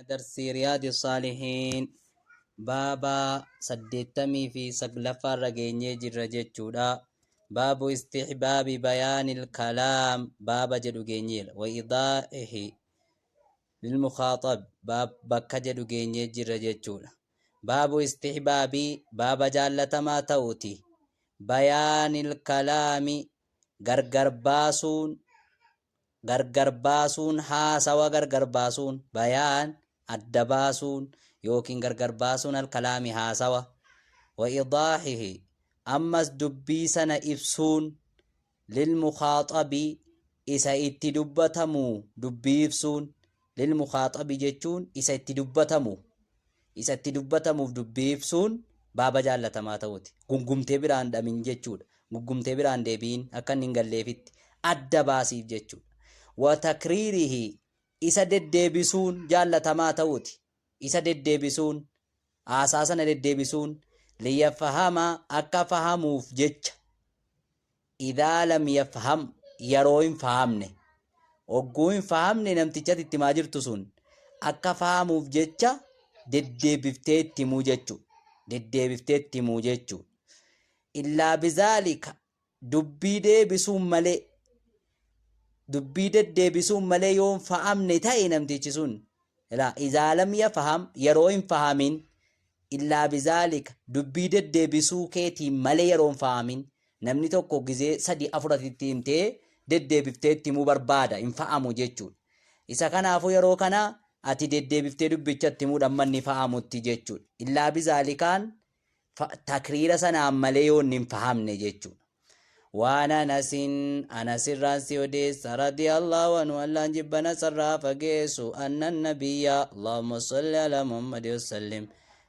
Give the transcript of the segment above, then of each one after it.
Darsii Riyaadi Saalihiin baaba 89ffaarra geenyee jirra jechuudha. Baabu istixbaabi bayaanil kalaam baaba jedhu geenyeera. Wa idaa'ihi lilmukhaaxab bakka jedhu geenyee jirra jechuudha. Baabu istixbaabii baaba jaallatamaa ta'uuti. Bayaanil kalaami gargar baasuun, gargar baasuun, haasawa gargar baasuun, bayaan adda baasuun yookiin gargar baasuun, alkalaami haasawa, wa idaahihi ammas dubbii sana ibsuun, lilmukhaaxabi isa itti dubbatamu dubbii ibsuun, lilmukhaaxabi jechuun isa itti dubbatamu, isa itti dubbatamuuf dubbii ibsuun baaba jaallatamaa ta'uuti. Gungumtee biraan dhamin jechuudha. Gungumtee biraan deebiin akka inni hin galleefitti adda baasiif jechuudha. Wa takriirihi isa deddeebisuun jaallatamaa ta'uuti. Isa deddeebisuun, haasaa sana deddeebisuun, liyafhama akka fahamuuf jecha, idhaa lam yafham yeroo hin fahamne, hogguu hin fahamne namtichatti itti himaa jirtu sun akka fahamuuf jecha deddeebiftee itti himuu jechuudha. Deddeebiftee itti himuu jechuudha. Illaa bizaalika dubbii deebisuun malee, dubbii deddeebisuun malee yoo hin fahamne ta'e namtichi sun, ilaa izaa lam yafham yeroo hin fahamin, illaa bizaalika dubbii deddeebisuu keetiin malee yeroo hin fahamin, namni tokko gizee sadii afur ati itti himtee deddeebiftee itti himuu barbaada, hin fahamu jechuudha. Isa kanaafuu yeroo kana ati deddeebiftee dubbicha itti himuudhaan manni fahamutti jechuudha. Illaa bizaalikaan takriira sanaan malee yoo inni hin fahamne jechuudha. Waan Anasin, Anas irraan si odeessa, radiyallahu anhu, Allaan jibbana sarraa fageessu, annan nabiyya, Allahumma salli ala Muhammad wasallim,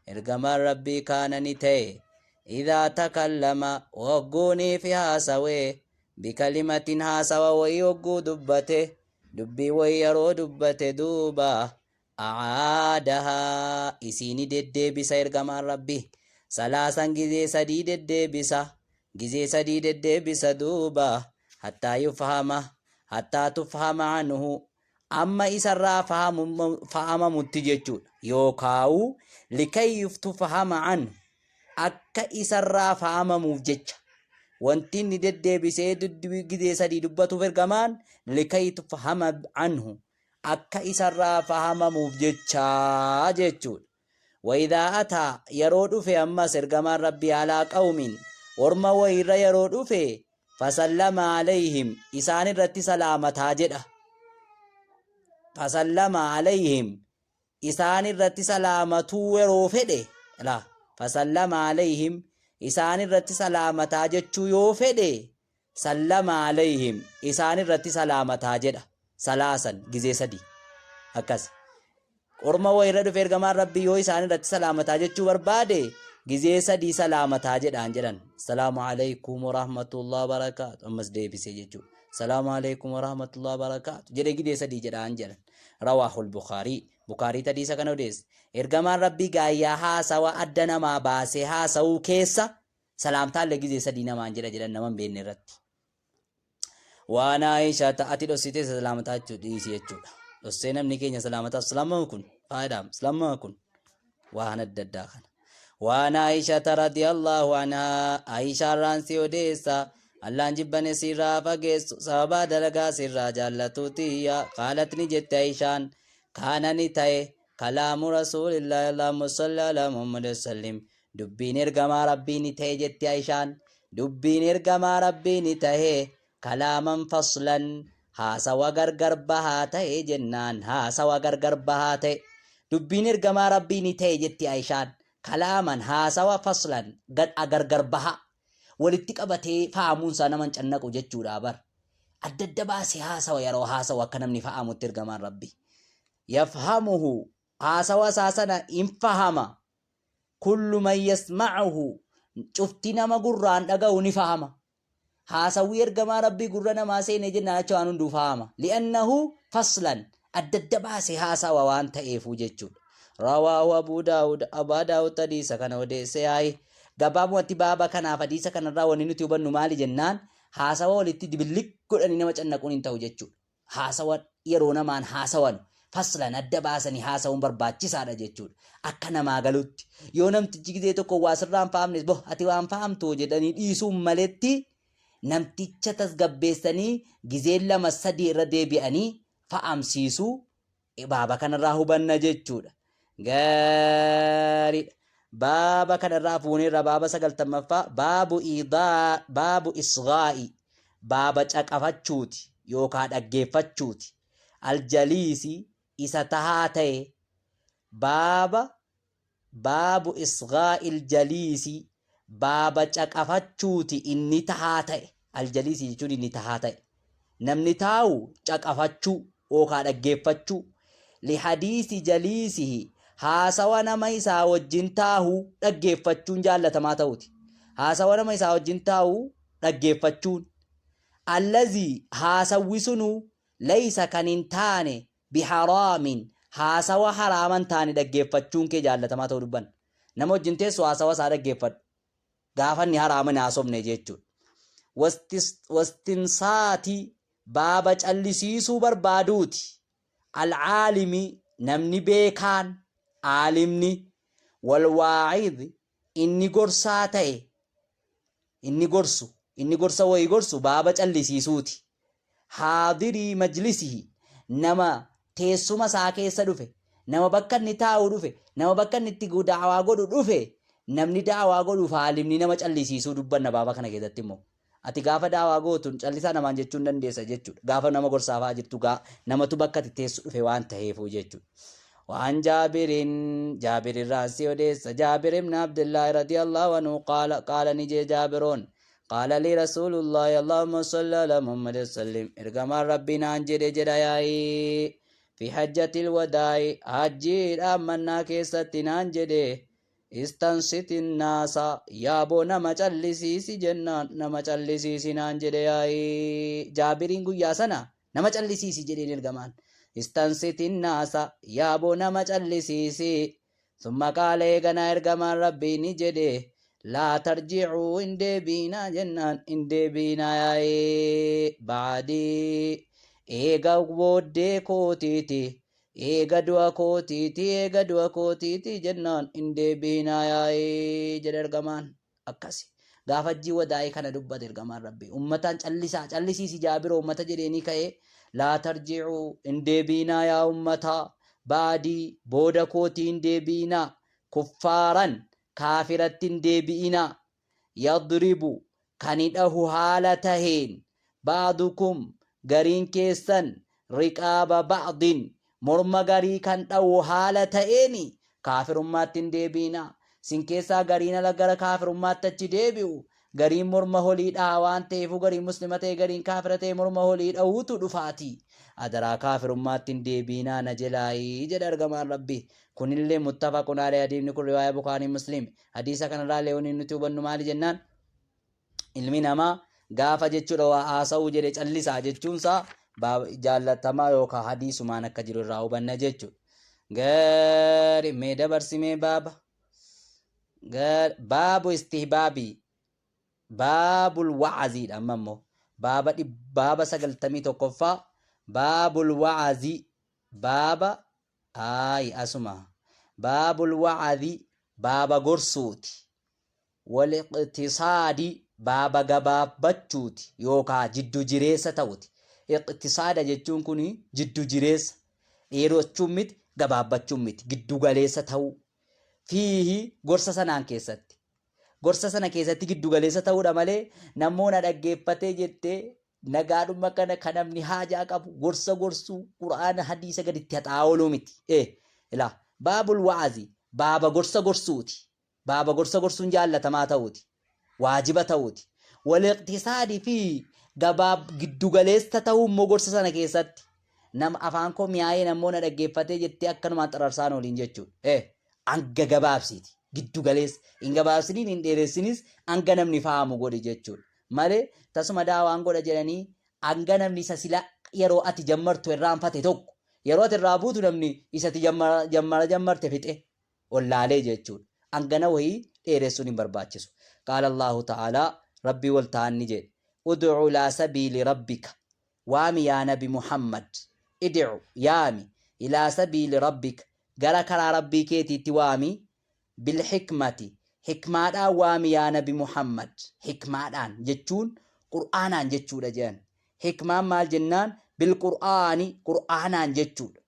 ergamaan Rabbii kaana ni ta'e, idhaa takallama wagguunii fi haasawee, bikalimatin haasawa wayii hogguu dubbate, dubbii wayii yeroo dubbate, duuba a'aadahaa isii ni deddeebisa ergamaan Rabbi, salaasan gizee sadii deddeebisa, gizee sadii deddeebisa duuba, hattaa yufhama, hattaa tufhama anhu amma isarraa fahamamutti jechuudha, yookaawu likay tufhama anhu akka isarraa fahamamuuf jecha. Wanti inni deddeebisee gizee sadii dubbatuuf ergamaan likay tufhama anhu akka isarraa fahamamuuf jecha jechuudha. Wayidhaa ataa yeroo dhufe ammas ergamaan Rabbii alaa qawmin orma wayiirra yeroo dhufe, fasallama alayhim isaan irratti salaamataa jedha. Fasallama alayhim isaan irratti salaamatuu yeroo fedhe, laa fasallama alayhim isaan irratti salaamataa jechuu yoo fedhe, sallama alayhim isaan irratti salaamataa jedha, salaasan gizee sadii akkas. Orma wayirra dhufe ergamaan Rabbii yoo isaan irratti salaamataa jechuu barbaade gizee sadii salaamataa jedhaan jedhan. Assalaamu alaykum warahmatullahi wabarakaatu, ammas deebisee jechuudha. Assalaamu alaykum warahmatullahi wabarakaatu jedhee gizee sadii jedhaan jedhan. Rawaahul Bukaarii, Bukaarii hadiisa kana odeesse. Ergamaan Rabbii gaayyaa haasawa adda namaa baasee haasawuu keessa salaamtaallee gizee sadii namaan jedha jedhan nama hin beekne irratti. Waan Aishaa ati dhossitee salaamataa jechuu dhiisi jechuudha. Dhossee namni keenya salaamataa salaamama kun faayidaam salaamama kun waan adda addaa kana. Waan Aishaa radiyallahu anhaa, Aishaa irraan si odeessa, Allaan jibbane sirraa fageessu, sababaa dalagaa sirraa jaallatuutiyya, qaalat ni jette Aishaan, kaana ni ta'e, kalaamu rasuulillaahi, Allahumma salli ala Muhammad wasallim, dubbiin ergamaa Rabbii ni ta'e jetti Aishaan, dubbiin ergamaa Rabbii ni ta'e, kalaaman faslan haasawa gargar bahaa ta'e jennaan, haasawa gargar bahaa ta'e dubbiin ergamaa Rabbii ni ta'e jetti Aishaan, kalaaman haasawa, faslan gargar bahaa, walitti qabatee fahamuun isaa nama hin cannaqu jechuudha bar. Adda adda baasee haasawa yeroo haasawu akka namni fahamutti ergamaan Rabbii. Yafhamuhu haasawa isaa sana hin fahama. Kullu man yasma'uhu cufti nama gurraan dhaga'u ni fahama. Haasawwi ergamaa Rabbii gurra namaa seenee jennaan achi waan hunduu fahama. Li'annahu faslan adda adda baasee haasawa waan ta'eefuu jechuudha. Rawaahu Abuu Daawud, Abaa Daawud hadiisa kana odeesse yaa'i. Gabaabumatti baaba kanaaf hadiisa kanarraa wanni nuti hubannu maali jennaan, haasawa walitti dibilliq godhanii nama cannaquun hin ta'u jechuudha. Haasawa yeroo namaan haasawan Faslan adda baasanii haasa'uun barbaachisaadha jechuudha. Akka namaa galutti. Yoo namtichi gizee tokko waa sirraa hin fahamne boh ati waan fahamtu jedhanii dhiisuun maletti namticha tasgabbeessanii gizee lama sadii irra deebi'anii fahamsiisuu baaba kanarraa hubanna jechuudha. Gaariidha. Baaba kanarraa fuuneerra baaba 90ffaa baabu iidaa baabu isgaa'i baaba caqafachuuti yookaa dhaggeeffachuuti. Aljaliisi isa tahaa ta'e baaba baabu isgaa'il jaliisi baaba caqafachuuti inni tahaa ta'e. Aljaliisi jechuun inni tahaa ta'e. Namni taa'u caqafachuu yookaa dhaggeeffachuu. Lihadiisi jaliisihi haasawa nama isaa wajjin taahu dhaggeeffachuun jaallatamaa ta'uti. Haasawa nama isaa wajjin taa'u dhaggeeffachuun. Allazii haasawwi sunuu laysa kan hin taane biharaamin haasawa haraama hin taane dhaggeeffachuun kee jaallatamaa ta'uu dubbanna. Nama wajjin teessu haasawa isaa dhaggeeffadhu. Gaafa inni haraama hin haasofne jechuudha. Wastinsaati baaba callisiisuu barbaaduuti. Alcaalimi namni beekaan aalimni walwaa'id inni gorsaa ta'e inni gorsu inni gorsa wayii gorsu baaba callisiisuuti. Haadirii majlisihi nama teessuma isaa keessa dhufe, nama bakka inni taa'u dhufe, nama bakka inni itti da'awaa godhu dhufe, namni da'awaa godhuuf aalimni nama callisiisuu dubbanna baaba kana keessatti immoo. Ati gaafa da'awaa gootu callisaa namaan jechuu hin dandeessa jechuudha. Gaafa nama gorsaafaa jirtu namatu bakka ati teessu dhufe waan ta'eefuu jechuudha. وعن جابر جابر الراسي وديس جابر بن عبد الله رضي الله عنه قال قال نجي جابرون قال لي رسول الله اللهم صل على محمد وسلم ارغم ربنا انجد جداي في حجة الوداع حجي آمنا كيستنا انجد istansit innaasa yaaboo nama callisiisi jennaan nama callisiisi naan jedhe yaa'ii Jaabiriin guyyaa sana nama callisiisi jedheen ergamaan istansit innaasa yaaboo nama callisiisi summa qaala eeganaa ergamaan rabbii ni jedhe laa tarji'uu hin deebiinaa jennaan hin deebiinaa yaa'ii ba'adii eega booddee kootiiti Eega du'a kootiiti, eega du'a kootiiti jennaan hin deebi'inaa yaa'ee jedhe ergamaan. Akkasi. Gaafa hajjii wadaa'ii kana dubbate ergamaan Rabbii. Ummataan callisaa, callisiisi Jaabiroo ummata jedheenii ka'ee laa tarji'uu hin deebi'inaa yaa ummataa ba'dii booda kootii hin deebi'inaa kuffaaran kaafiratti hin deebi'inaa yadribu kani dhahu haala taheen ba'dukum gariin keessan riqaaba ba'din morma garii kan dhahu haala ta'eeni kaafirummaatti hin deebi'inaa. Sin keessaa gariin ala gara kaafirummaatti achi deebi'u gariin morma holii dhaha waan ta'eefuu gariin muslima ta'e gariin kaafira ta'e morma holii dhahuutu dhufaatii. Adaraa kaafirummaatti hin deebi'inaa na jelaayii jedha ergamaan Rabbii. Kunillee muttafaqun alayhi hadiifni kun riwaaya Bukaarii Muslim. Hadiisa kanarraa illee wanni nuti hubannu maali jennaan ilmi namaa gaafa jechuudha waa haasa'uu jedhe callisaa jechuunsaa jaallatamaa yookaan hadiisumaan akka jiru irraa hubanna jechuudha. Gari mee dabarsimee baaba. Baabu istihbaabii baabul wa'aziidha amma immoo baaba baaba 91ffaa baabul wa'azii baaba Ayi asuma. Baabul wa'azi baaba gorsuuti. Wal iqtisaadi baaba gabaabbachuuti yookaa jiddu jireessa ta'uti. Iqtisaada jechuun kun jiddu jireessa. Dheerachuun miti gabaabbachuun miti giddu galeessa ta'uu. Fiihi gorsa sanaan keessatti. Gorsa sana keessatti giddu galeessa ta'uudha malee nammoo na dhaggeeffatee jettee nagaadhuma kana kan namni haajaa qabu gorsa gorsuu qur'aana hadiisa gaditti haxaa'aa ooluu miti. Ilaa baabul wa'azi baaba gorsa gorsuuti. Baaba gorsa gorsuun jaallatamaa ta'uuti. Waajiba ta'uuti. Wal iqtisaadi fi gabaab giddugaleessa ta'uu immoo gorsa sana keessatti nama afaan koo mi'aayee nammoo na dhaggeeffatee jettee akkanumaan xararsaan ooliin jechuudha. Hanga gabaabsiiti. Giddu galeessa. Hin gabaabsiniin hin dheeressinis hanga namni fahamu godhi jechuudha. Malee tasuma daawaan godha jedhanii hanga namni isa sila yeroo ati jammartu irraanfate tokko yeroo ati irraa buutu namni isa ati jammara jammarte fixe wallaalee jechuudha. Hangana wayii dheeressuun hin barbaachisu. Qaala Allahu ta'aalaa Rabbii wal ta'an ni jedhe. Ud'u ilaa sabiili rabbika waami yaa nabi Muhammad id'u yaami Ilaa sabiili rabbik, gara karaa Rabbii keetiitti waami. Bilhikmati, hikmaadhaan waami yaa Nabi Muhammad. Hikmaadhaan jechuun Qur'aanaan jechuudha jedhan. Hikmaan maal jennaan, bilqur'aani, Qur'aanaan jechuudha.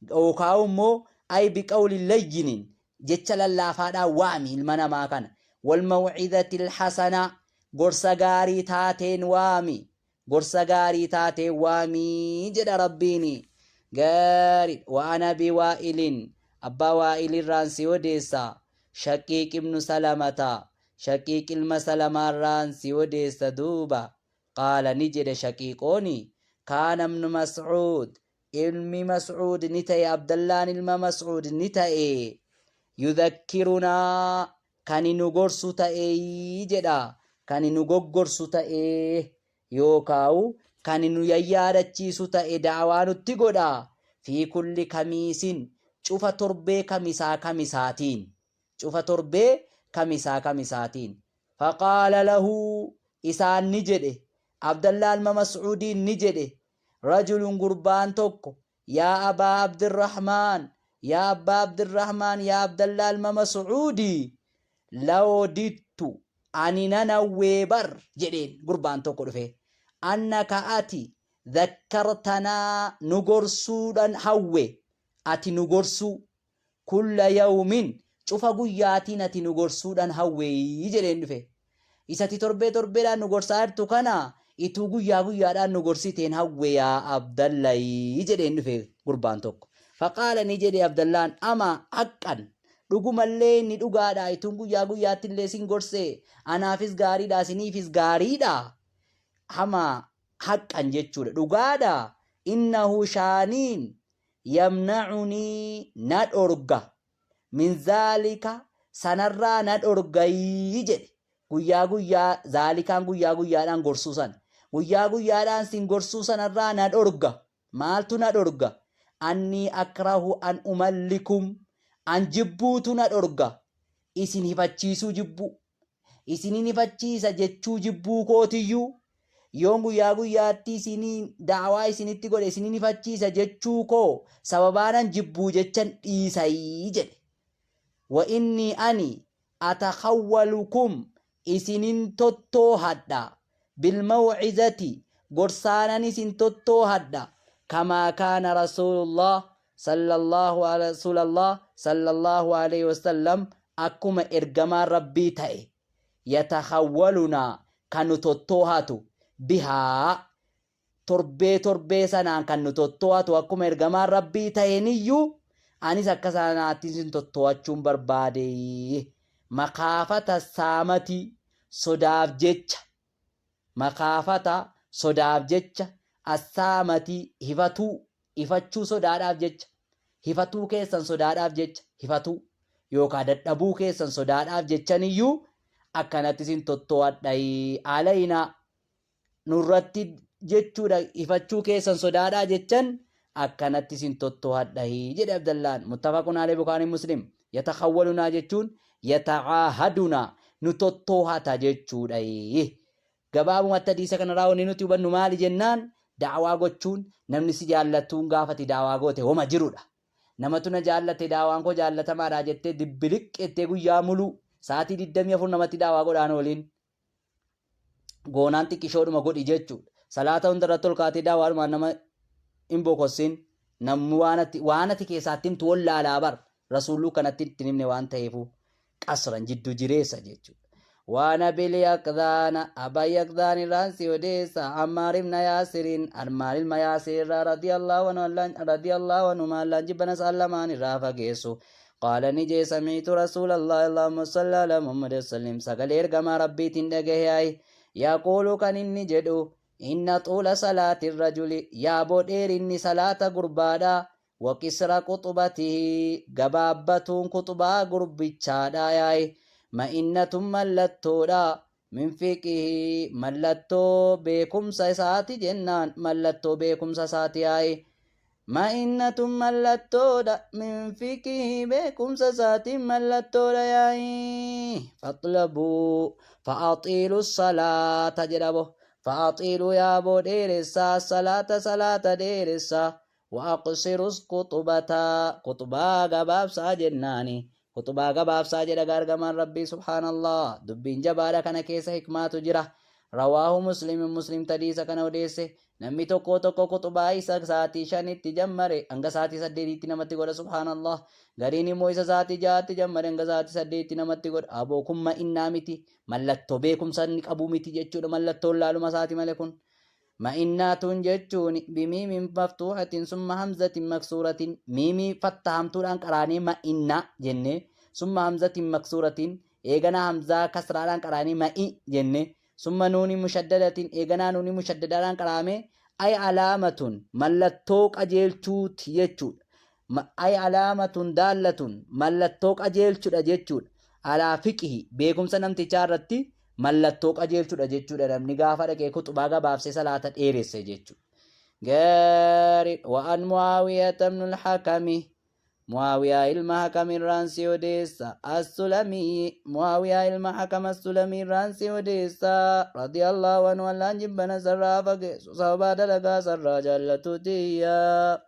Yookaan immoo ay biqawli layyinin, jecha lallaafaadhaan waami ilma namaa kana. Wal maw'izatil hasanaa, gorsa gaarii taateen waami. Gorsa gaarii taateen waami jedha Rabbiini. Gaariidha. Wa an Abii Waa'ilin, abbaa Waa'ilirraan si odeessa. Shaqiiq ibnu Salamata, Shaqiiq ilma Salamaarraan si odeessa duuba. Qaala, ni jedhe Shaqiiqooni, kaana ibnu Mas'uud, ilmi Mas'uud ni ta'e, Abdallaan ilma Mas'uud ni ta'e, yudhakkirunaa, kani nu gorsu ta'e jedha, kani nu goggorsu ta'e yookaawu kani nu yayyaadachiisu ta'e, da'awaa nutti godha, fi kulli kamiisin, cufa torbee kamisaa kamisaatiin, cufa torbee kamisaa kamisaatiin. Faqaala lahu, isaan ni jedhe, Abdallaa ilma Mas'uudiin ni jedhe, rajulun, gurbaan tokko, yaa Abaa Abdirrahmaan, yaa abbaa Abdirrahmaan, yaa Abdallaa ilma Mas'uudi, lawodittu, ani nan hawwee bar jedheen gurbaan tokko dhufe, annaka, ati, dhakkartanaa, nu gorsuudhan hawwe, ati nu gorsuu, kulla yawmin, cufa guyyaatiin ati nu gorsuudhan hawwee jedheen dhufe. Isati torbee torbeedhaan nu gorsaa jirtu kana ituu guyyaa guyyaadhaan nu gorsiteen hawwe yaa Abdallayi jedheen dhufe gurbaan tokko. Faqaala, ni jedhe Abdallaan, ama haqqan, dhugumallee inni dhugaadha, ituun guyyaa guyyaatti illee sin gorse anaafis gaariidha, isiniifis gaariidha. Ama haqqan jechuudha, dhugaadha. Innahu, shaaniin, yamna'unii, na dhorga, min zaalika, sanarraa na dhorgayii jedhe. Guyyaa guyyaa, zaalikaan guyyaa guyyaadhaan gorsuu sana, guyyaa guyyaadhaan sin gorsuu sanarraa na dhorga. Maaltu na dhorga? Annii akrahu an umallikum, an jibbuutu na dhorga, isin hifachiisuu jibbuu, isinin hifachiisa jechuu jibbuu kootiyyuu. Yoon guyyaa guyyaatti isiniin da'awaa isinitti godhe isinin hifachiisa jechuu koo sababaanan jibbuu jechan dhiisayii jedhe. Wa innii, ani, atakhawwalukum, isinin tottoohadha, bilmaw'izati, gorsaanan isin tottoohadha, kamaa kaana rasuulullah sallallahu rasuulallah sallallahu alaihi wasallam, akkuma ergamaan Rabbii ta'e, yatakhawwalunaa, kan nu tottoohatu, bihaa, torbee torbee sanaan kan nu tottoohatu, akkuma ergamaan Rabbii ta'eniyyuu anis akka sanaatti isin tottoohachuun barbaade. Makaafata saamati, sodaaf jecha, makaafata, sodaaf jecha, assaamati, hifatuu, hifachuu sodaadhaaf jecha, hifatuu keessan sodaadhaaf jecha, hifatuu yookaa dadhabuu keessan sodaadhaaf jechaniyyuu akkanatti isin tottoo'adhayi. Alayna, nurratti jechuudha, hifachuu keessan sodaadhaa jechan akkanatti isin tottoo'adhayi jedhe Abdallaan. Muttafaqun alayhi, Bukaarii, Muslim. Yatakhawwalunaa jechuun yatacaahadunaa, nu tottoo'ata jechuudha. Gabaabumatti hadiisa kanarraa wanni nuti hubannu maali jennaan, da'awaa gochuun namni si jaallatuun gaafati da'awaa goote homa jirudha. Namatu na jaallate, da'awaan koo jaallatamaadha jettee dibbiliq jettee guyyaa muluu sa'aatii 24 namatti da'awaa godhaan waliin goonaan xiqqishoodhuma godhi jechuudha. Salaata hundarratti ol kaatee da'awaadhumaan nama hin bokossin. Namni waan ati keessaatti himtu wallaalaa bar, rasuulluu kanatti itti himne waan ta'eefu qasran jiddu jireessa jechuudha. Waan Abil Yaqdaana, Abaa Yaqdaan irraan si odeessa, Ammaar ibna Yaasiriin, Ammaar ilma Yaasir irraa, radiyallahu anhu, radiyallahu anhu, maallaan jibbana isaan lamaan irraa fageessu. Qaala, ni jee, samiitu rasuulallahi, Allahumma salli ala Muhammad sallim, sagalee ergamaa Rabbiitiin dhagahe, ay yaquulu, kan inni jedhu, inna xuula salaati rajuli, yaaboo dheerinni salaata gurbaadha, wa qisra quxubatihi, gabaabbatuun kuxubaa gurbichaadha yaay, ma'innatun, mallattoodha, min fiqihi, mallattoo beekumsa isaati jennaan, mallattoo beekumsa isaati yaay, ma'innatun, mallattoodha, min fiqihi, beekumsa isaatiin mallattoodha yaay. Faxlabuu fa'axiilu salaata jedha bo, fa'axiilu, yaaboo dheeressaa, salaata, salaata dheeressaa. Wa aqsirus khuxbata, khuxbaa gabaabsaa jennaani. Khuxbaa gabaabsaa jedha gaargamaan Rabbii subhaanallah. Dubbiin jabaadha, kana keessa hikmaatu jira. Rawaahu Muslim, Muslim tadiisa kana odeesse. Namni tokko tokko khuxbaa isa sa'aatii 5tti jammare hanga sa'aatii 8tti namatti godha, subhaanallah. Gariin immoo isa sa'aatii 6tti jammare hanga sa'aatii 8tti namatti godha. Aboo, kun ma'innaa miti. Mallattoo beekumsa inni qabu miti jechuudha. Mallattoon laaluma isaati malee kun. Ma'innaatuun jechuun bimiimin maftuuhatin summa hamzatin maksuuratin, miimii fattahamtuudhaan qaraanee ma'innaa jennee, summa hamzatin maksuuratin, eeganaa hamzaa kasraadhaan qaraanee ma'i jennee, summa nuunii mushaddadatin, eeganaa nuunii mushaddadaadhaan qaraamee, ay alaamatun, mallattoo qajeelchuuti jechuudha. Ay alaamatun daallatun, mallattoo qajeelchudha jechuudha. Alaa fiqhi, beekumsa namtichaa irratti mallattoo qajeelchudha jechuudha, namni gaafa dhaqee kuxubaa gabaabsee salaata dheeresse jechuudha. Gaarii. Wa'an Muaawiyata ibnul Hakami, Muaawiyaa ilma Hakam irraan si odeessa, As-Sulamii, Muaawiyaa ilma Hakam As-Sulamii irraan si odeessa, radiyallahu anhu, Allaan jibbana sarraa fageessu, sababaa dalagaa sarraa jaallatu tiyya,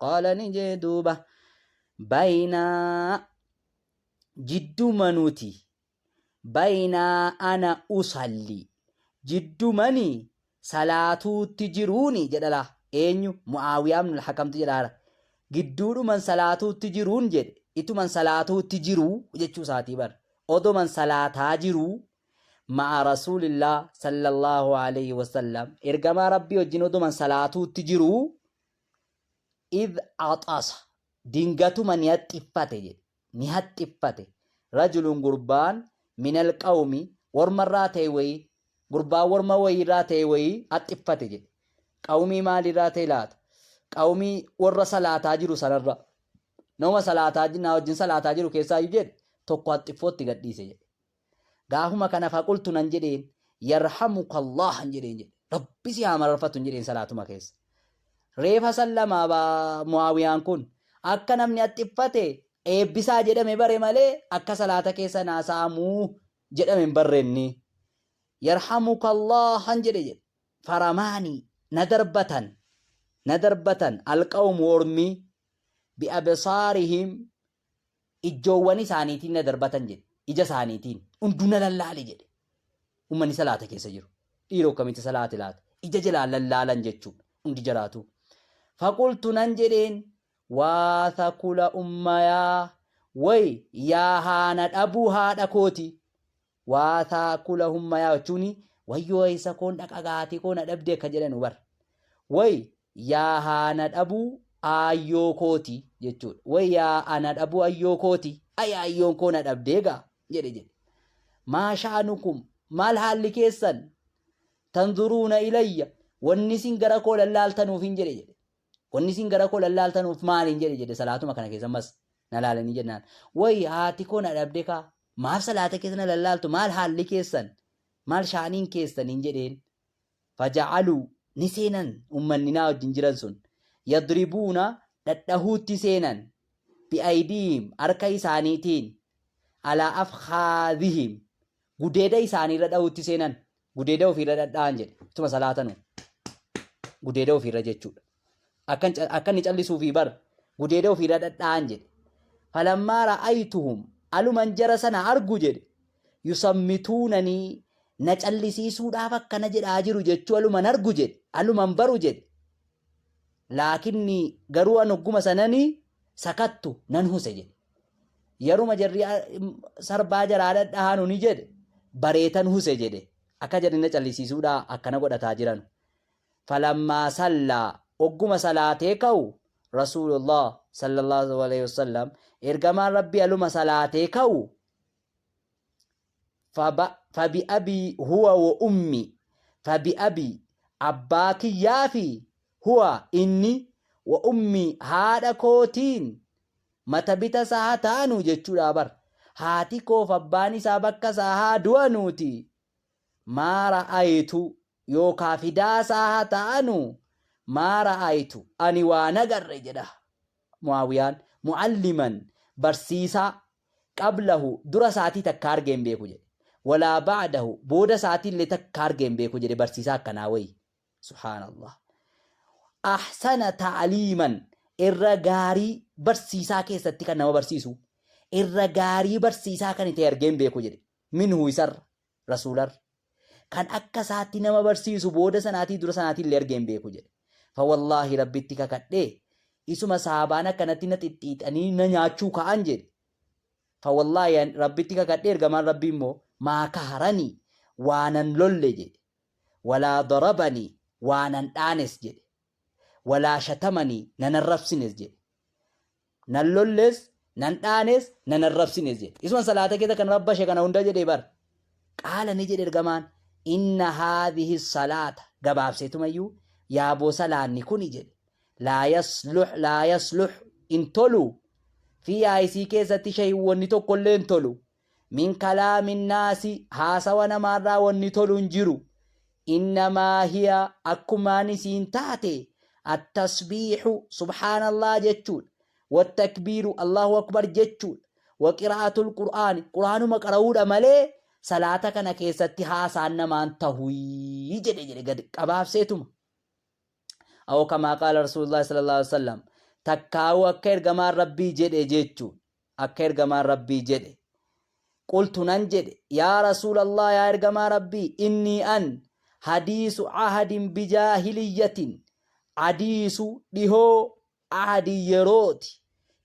qaala, ni jee duuba, baynaa, jidduma nuti, baynaa ana usalli, jiddumani salaatuutti jiruuni jedhala. Eenyu? Mu'aawiyaa ibn al-Hakamtu jedhaara. Gidduudhuman salaatuutti jiruun jedhe, ituman salaatuutti jiruu jechuu isaatii bar, odoman salaataa jiruu, ma'a rasuulillah sallallahu alayhi wasallam, ergamaa Rabbii wajjin odoman salaatuutti jiruu, id axasa, dingatuma ni haxxiffate jedhe, ni haxxiffate, rajulun, gurbaan, minal qawmi, wormarraa ta'e wayii, gurbaan worma wayiirraa ta'e wayii haxxiffate jedhe. Qawmii maaliirraa ta'e laata? Qawmii warra salaataa jiru sanarra, nama salaataa naa wajjin salaataa jiru keessaayyuu jedhe, tokko haxxiffootti gadhiise jedhe. Gaafuma kana faqultu, nan jedheen, yarhamuka Allah jedheen jedhe, Rabbi si haa mararfatu jedheen. Salaatuma keessa reefa sallamaa Muaawiyaan kun akka namni haxxiffate eebbisaa jedhame bare malee akka salaata keessa naasa'amuu jedhame hin barreenni. Yarhamuka Allah jedhe jedhe. Faramaanii, na darbatan, na darbatan, alqawmu, ormi, bi'absaarihim, ijjoowwan isaaniitiin na darbatan jedhe, ija isaaniitiin hunduu na lallaale jedhe. Ummanni salaata keessa jiru dhiiroo akkamitti salaate laata? Ija jalaan lallaalan jechuudha hundi jaraatu. Faqultu, nan jedheen, waa thakula ummayaa, way yaa haana dhabuu haadha kooti. Waa thakula ummayaa jechuun wayyoo eessa koon dhaqa, gaatii koo na dhabde akka jedhanu bar. Way yaa haana dhabuu aayyoo kooti jechuudha. Way yaa ana dhabuu ayyoo kooti, ay ayyoon koo na dhabdee gaa jedhe jedhe. Maa sha'anukum, maal haalli keessan, tanzuruuna ilayya, wanni isin gara koo lallaaltanuuf hin jedhe jedhe. Wanni isin gara koo lallaaltanuuf maaliin jedhe jedhe. Salaatuma kana keessa ammas na laalanii jennaan. Way haati koo na dhabde kaa, maaf salaata keessa na lallaaltu, maal haalli keessan, maal sha'aniin keessan hin jedheen. Faja'aluu, ni seenan, ummanni naa wajjin jiran sun, yadribuuna, dhadhahuutti seenan, bi'aydiihim, harka isaaniitiin, alaa afkhaadhihim, gudeeda isaaniirra dhahuutti seenan, gudeeda ofiirra dhadha'an jedhe, ituma salaatanu gudeeda ofiirra jechuudha. Akka inni callisuufii bar, gudeeda ofiirra dhadha'an jedhe. Falammaa ra'aytuhum, aluman jara sana argu jedhe, yusammituunanii, na callisiisuudhaaf akkana jedhaa jiru jechuu aluman argu jedhe, aluman baru jedhe. Laakinni, garuu an hogguma sananii, sakattu, nan huse jedhe. Yeruma jarri sarbaa jaraa dhadhahanu ni jedhe, bareetan huse jedhe, akka jarri na callisiisuudhaa akkana godhataa jiranu. Falammaa sallaa, hogguma salaatee ka'u, rasuulullah sallallahu alaihi wasallam, ergamaan Rabbii aluma salaatee ka'u, fabi'abii huwa wa ummi, fabi'abii, abbaa kiyyaa fi, huwa, inni, wa ummi, haadha kootiin mata bita isaa haa ta'anu jechuudha bar, haati koof abbaan isaa bakka isaa haa du'anuuti, maa ra'aytu, yookaa fidaa isaa haa ta'anu, maa ra'aytu, ani waan agarre jedha Muaawiyaan, mu'alliman, barsiisaa, qablahu, dura isaatii takka argee hin beeku jedhe, walaa ba'dahu, booda isaatii illee takka argee hin beeku jedhe, barsiisaa akkanaa wayi, subhaanallah, ahsana ta'liiman, Irra gaarii barsiisaa keessatti kan nama barsiisu, irra gaarii barsiisaa kan ta'e argee hin beeku jedhe. Minhu isarra, Rasuularra. Kan akka isaatti nama barsiisu booda sanaatii dura sanaatii illee argee hin beeku jedhe. Fawallaahi Rabbitti kakadhee isuma sahaabaan akkanatti na xixxiixanii na nyaachuu ka'an jedhe. Fawallaahi Rabbitti kakadhee ergamaan Rabbii immoo maa kaharanii waa nan lolle jedhe. Walaa darabanii waa nan dhaanes jedhe. Walaa shatamanii nan arrabsines jedhe. Nan lolles, nan dhaanes, nan arrabsines jedhe. Isuma salaata keessa kan rabbashe kana hunda jedhe bar. Qaala ni jedhe ergamaan inna haadhihi salaata gabaabseetumayyuu yaaboo salaanni kuni jedhe. Laa yasluh laa yasluh hin tolu fiihaa isii keessatti shay'un wanni tokkollee hin tolu. Min kalaamin naasi haasawa namaarraa wanni tolu hin jiru. Innamaa hiya akkumaan isiin taate attasbiihu subhaanallah jechuudha. Wattakbiiru Allahu akbar jechuudha. Waqiraa'atul qur'aani qur'aanuma qara'uudha malee salaata kana keessatti haasaan namaan tahuyi jedhe jedhe gad qabaabseetuma. Aw kamaa qaala Rasuulullaahi sallallaahu aleyhi wasallam takkaa'uu akka ergamaan Rabbii jedhe jechuudha. Akka ergamaan Rabbii jedhe. Qultu nan jedhe yaa Rasuulallah yaa ergamaa Rabbii innii an hadiisu ahadin bijaahiliyyatin adiisu dhihoo ahadin yerooti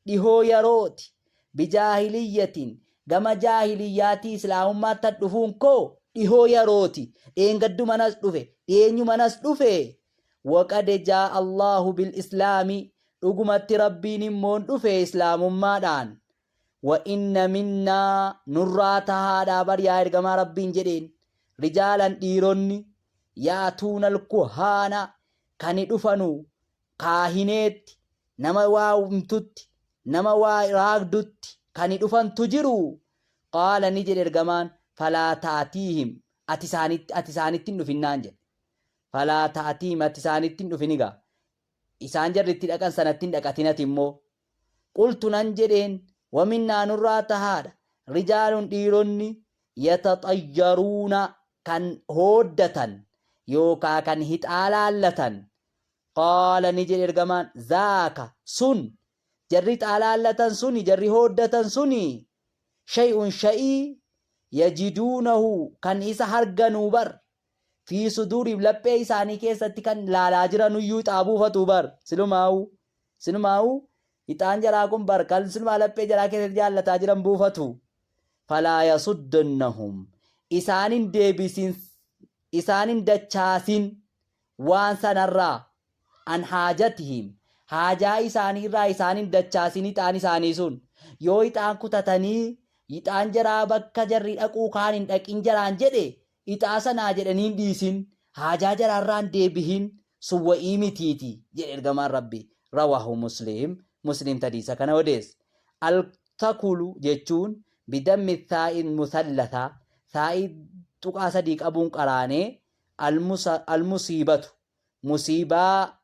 dhihoo yerooti bijaahiliyyatin gama jaahiliyyaatii islaamummaatti dhufuun koo dhihoo yerooti dheengaddu manas dhufe dhiyeenyu manas dhufe waqad jaa Allahu bil islaami dhugumatti Rabbiin immoon dhufe islaamummaadhaan wa inna minnaa nurraa tahaadhaa bar yaa ergamaa Rabbiin jedheen rijaalan dhiironni ya'tuunal kuhaana kani dhufanu kaahineetti nama waa himtutti nama waa raagdutti kani dhufantu jiru qaala ni jedhe ergamaan falaa ta'tiihim ati isaanitti ati isaanitti hin dhufinnaan jedhe falaa ta'tiihim ati isaanitti hin dhufin egaa isaan jarri itti dhaqan sanatti hin dhaqatin ati immoo. Qultu nan jedheen waminnaa nurraa tahaadha rijaalun dhiironni yataxayyaruuna kan hooddatan yookaa kan hixaa laallatan qaala ni jedhe ergamaan zaaka sun jarri hixaa laallatan suni jarri hooddatan suni shay'un sha'ii yajiduunahu kan isa harganuu bar fi suduurihim laphee isaanii keessatti kan laalaa jiranuyyuu ixaa buufatu bar silumaa'u silumaa'u ixaan jaraa kun bar kan silumaa laphee jaraa keessatti jaallataa jiran buufatu falaa yasuddannahum isaan hin deebisin isaan hin dachaasin waan sanarraa an haajatihim haajaa isaaniirraa isaan hin dachaasin ixaan isaanii sun yoo ixaan kutatanii ixaan jaraa bakka jarri dhaquu kaan hin dhaqin jaraan jedhe ixaa sanaa jedhanii hin dhiisin haajaa jaraarraa hin deebihin sun wa'ii mitiiti jedhe ergamaan Rabbii rawahu muslim muslim tadiisa kana odeesse al-takulu jechuun bidammi thaa'in musallatha thaa'ii tuqaa sadii qabuun qaraanee al-musiibatu musiibaa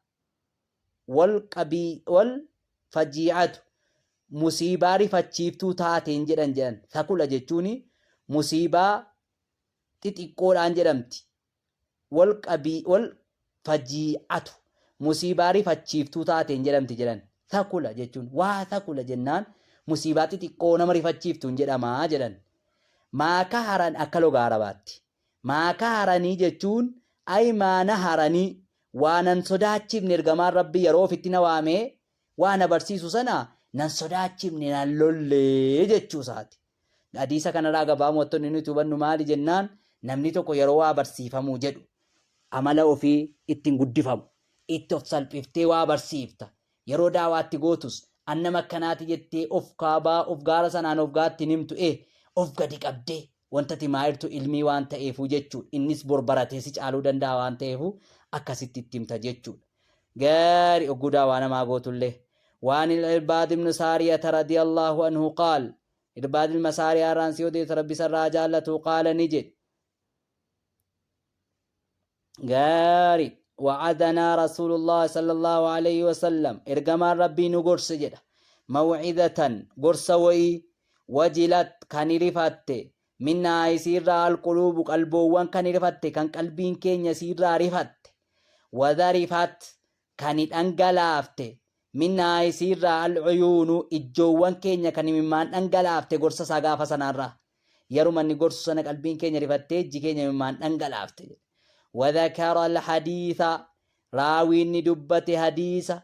wal qabii wal fajiicatu musiibaa rifachiiftuu taateen jedhan jedhan sakula jechuun musiibaa xixiqqoodhaan jedhamti wal qabii wal fajiicatu musiibaa rifachiiftuu taateen jedhamti jedhan sakula jechuun waa sakula jennaan musiibaa xixiqqoo nama rifachiiftuun jedhamaa jedhan maaka haran akka logaa arabaatti Maa kaharanii jechuun ay maa naharanii waa nan sodaachifne ergamaan Rabbii yeroo ofitti na waamee waa na barsiisu sana nan sodaachifne nan lolle jechuu isaati. Hadiisa kanarraa gabaabumatti nuti hubannu maali jennaan namni tokko yeroo waa barsiifamuu jedhu amala ofii ittiin guddifamu itti of salphiftee waa barsiifta yeroo daawaatti gootus an nama akkanaati jettee of kaabaa of gaara sanaan of gaatti hin himtu of gadi qabdee Wanta ati maayirtu ilmii waan ta'eefuu jechuudha. Innis bor baratee si caaluu danda'a waan ta'eefuu akkasitti itti himta jechuudha. Gaari ogguu daawaa namaa gootullee. Waan Irbaad ibnu Saariyata radiyallahu anhu qaal. Irbaad ilma Saariyaa irraan si odeessa Rabbi isarraa haa jaallatu qaala ni jedhe. Gaari wa'adanaa Rasuulullah sallallahu alayhi wasallam ergamaan Rabbii nu gorse jedha. Maw'idatan gorsa wayii wajilat kan rifatte minnaa isiirraa alquluubu qalboowwan kan rifatte kan qalbiin keenya isiirraa rifatte wadharifat kan dhangalaafte Minhaa isiirraa alcuyuunu ijjoowwan keenya kan imimmaan dhangalaafte gorsa isaa gaafa sanaarraa. Yeruma inni gorsu sana qalbiin keenya rifattee ijji keenya imimmaan dhangalaafte jedhe. Wadhakara alhadiitha raawiin ni dubbate hadiisa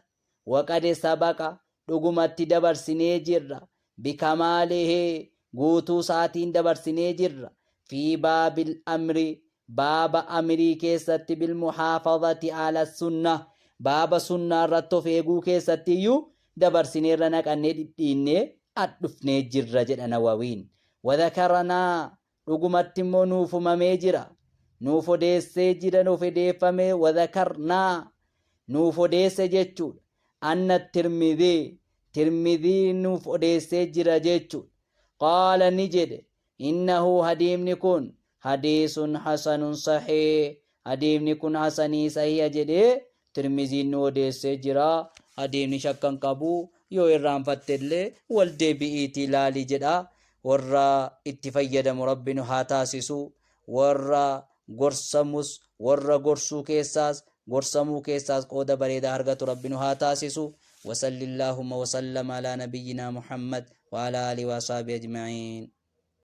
waqad sabaqa dhugumatti dabarsinee jirra bikamaalihi guutuu isaatiin dabarsinee jirra fi baabil amri baaba amrii keessatti bilmuhaafazati ala sunna baaba sunnaa irratti of eeguu keessatti iyyuu dabarsineerra naqannee dhidhiinnee adhufnee jirra jedha Nawawiin. Wadhakaranaa dhugumatti immoo nuuf himamee jira. Nuuf odeessee jira nuuf odeeffamee wadhakarnaa nuuf odeesse jechuudha. Anna Tirmidhii Tirmidhii nuuf odeessee jira jechuudha. Qaala ni jedhe innahu hadiimni kun hadiisun hasanun sahiih hadiimni kun hasanii sahiha jedhee Tirmiziin nu odeessee jira. Hadiimni shakka hin qabu yoo irraanfatte illee wal deebi'iitii ilaali jedha. Warra itti fayyadamu Rabbi nu haa taasisu. Warra gorsamus warra gorsuu keessaas gorsamuu keessaas qooda bareedaa argatu Rabbi nu haa taasisu. Wasallillahumma wasallama alaa nabiyyinaa Muhammad wa alaa alihi wa ashabihi ajma'iin.